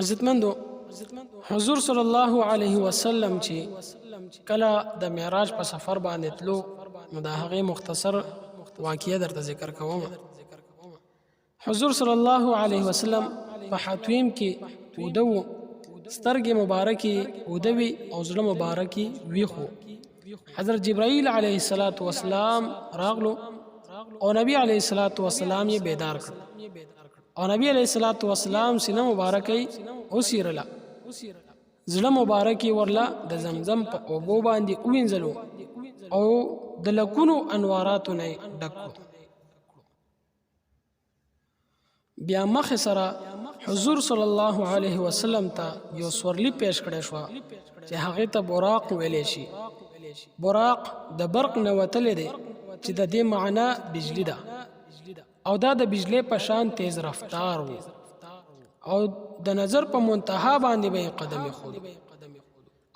عزتمندو، حضور صلی الله علیه وسلم چې کله د معراج په سفر باندې تلو، نو د هغې مختصر واقعه درته ذکر کوم. حضور صلی الله علیه وسلم په حتویم کې وده وو، سترګې مبارکې وده وي او زړه مبارکې ویښ وو. حضرت جبرائیل علیه الصلاۃ والسلام راغلو او نبی علیه الصلاۃ والسلام یې بیدار کړ او نبی علیه الصلاۃ والسلام سینه مبارکې اوسیرله، زړه مبارکې ورله د زمزم په اوبو باندې ووینځلو او د لکونو انواراتو نه ډک کړو. بیا مخ سره حضور صلی الله علیه وسلم ته یو سورلی پیش کړی شو چې هغه ته براق ویلی شي. براق د برق نه وتلی دی چې د دې معنا بجلی ده، او دا د بجلی په شان تیز رفتار وو او د نظر په منتها باندې به قدم خود.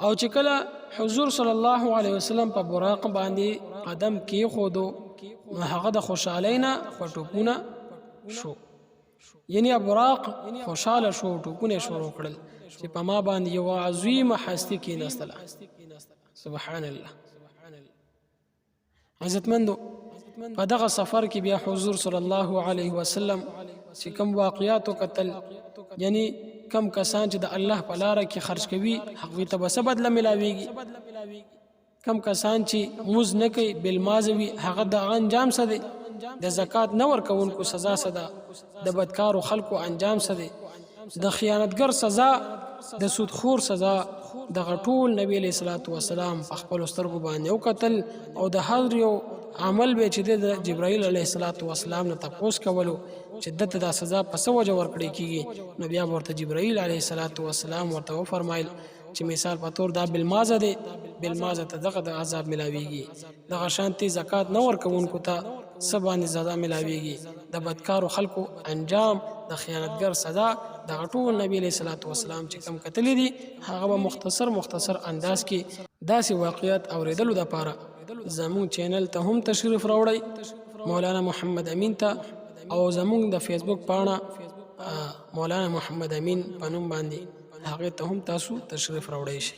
او چې کله حضور صلی الله علیه وسلم په براق باندې قدم کې خودو، نو هغه د خوشحالۍ نه په ټوپونه شو، یعنی براق خوشاله شو، ټوپونه شروع کړل چې په ما باندې یو عظیمه هستی کې نستله. سبحان الله. عزتمندو، په دغه سفر کې بیا حضور صلی الله علیه وسلم چې کوم واقعات قتل، یعنی کم کسان چې د الله په لار کې خرج کوي، هغوی ته به څه بدله ملاويږي، کم کسان چې موز نه کوي، بلمازوي، هغه د انجام څه دی، د زکات نه ورکوونکو سزا څه ده، د بدکارو خلکو انجام څه دی، د خیانتګر سزا، د سودخور سزا، دغه ټول نبی علیه الصلاة والسلام په خپل سترګو باندې وکتل. او د هر یو عمل به چې د جبرائیل علیه الصلاة والسلام نه تپوس کولو چې دته دا سزا په څه وجه ورکړې کیږي، نو بیا ورته جبرائیل علیه الصلاة والسلام ورته وفرمایل چې مثال په تور دا بالمازه دی، بالمازه ته دغه د عذاب ملاویږي، دغه شانتي زکات نه ورکوونکو ته څه باندې سزا ملاویږي، د بدکارو خلکو انجام، د خیانتګر سزا، دغه ټول نبی علیه الصلاة والسلام چې کم کتلي دي، هغه به مختصر مختصر انداز کې. داسې واقعیت اوریدلو دپاره زموږ چینل ته هم تشریف راوړئ، مولانا محمد امین ته، او زموږ د فیسبوک پاڼه مولانا محمد امین په نوم باندې، هغه ته هم تاسو تشریف راوړئ شئ.